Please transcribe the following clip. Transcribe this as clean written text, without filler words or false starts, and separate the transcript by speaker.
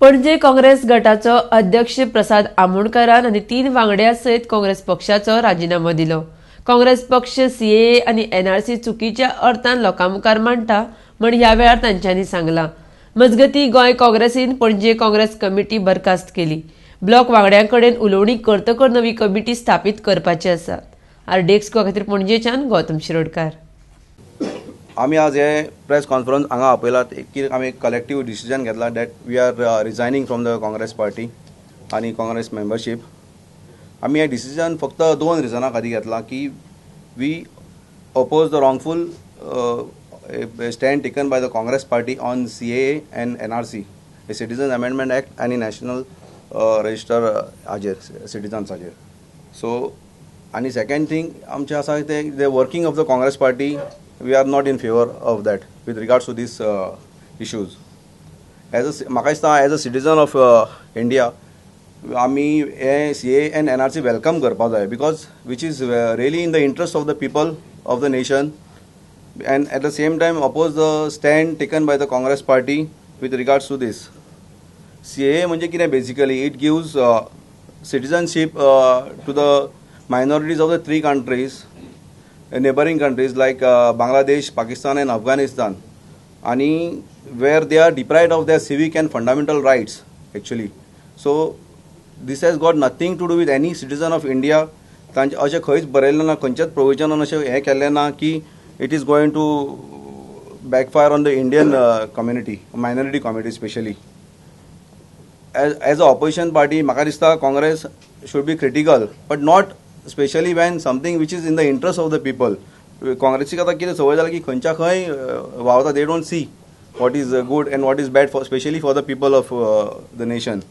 Speaker 1: पणजे काँग्रेस गटाचो अध्यक्ष प्रसाद आमोणकारान आनी तीन वांगड्या सयत काँग्रेस पक्षाचो राजिनामो दिलो. काँग्रेस पक्ष सीएए आनी एनआरसी चुकीच्या अर्थान लोकां मुखार मांडटा म्हण ह्या वेळार तांच्यांनी सांगलां. मजगतीं, गोंय काँग्रेसीन पणजे काँग्रेस कमिटी बरखास्त केली. ब्लॉक वांगड्यां कडेन उलोवणी करतकर नवी कमिटी स्थापीत करपाची आसा. आरडीएक्स गोवा खातीर पणजेच्यान गौतम शिरोडकार.
Speaker 2: आमी आज हे प्रेस कॉन्फरन्स हांगा आपयला की आमी एक कलेक्टीव डिसिजन घेतला that we are resigning from the Congress party आनी काँग्रेस मेंबरशीप. आमी हे डिसिजन फक्त दोन रिजनां खातीर घेतला की we oppose the wrongful stand taken by the Congress party on CAA and NRC, Citizen Amendment Act आनी नॅशनल रजिस्टर हाजेर, सिटीजन्साचेर. सो आनी सेकंड थींग आमचें आसा तें the working of the Congress party, we are not in favour of that with regards to these issues. As a म्हाका दिसता, as a citizen of India, आमी हे CAA and NRC welcome करपा जाय because which is really in the interest of the people of the nation, and at the same time oppose the stand taken by the Congress party with regards to this. CAA म्हणजे कितें, basically it gives citizenship to the minorities of the three countries, neighboring countries like Bangladesh, Pakistan and Afghanistan, आणि where they are deprived of their civic and fundamental rights, actually. So this has got nothing to do with any citizen of India. तांचे अशें खंयच बरयल्लें ना, खंयच्याच प्रोविजनान अशें हें केल्लें ना की it is going to backfire on the Indian community, minority community specially. As a opposition party, म्हाका दिसता Congress should be critical, but not specially when something which is in the interest of the people. काँग्रेसीक आतां कितें संवय जाल्या की खंयच्या खंय व्हांवता, they don't see what is good and what is bad for, specially for the people of the nation.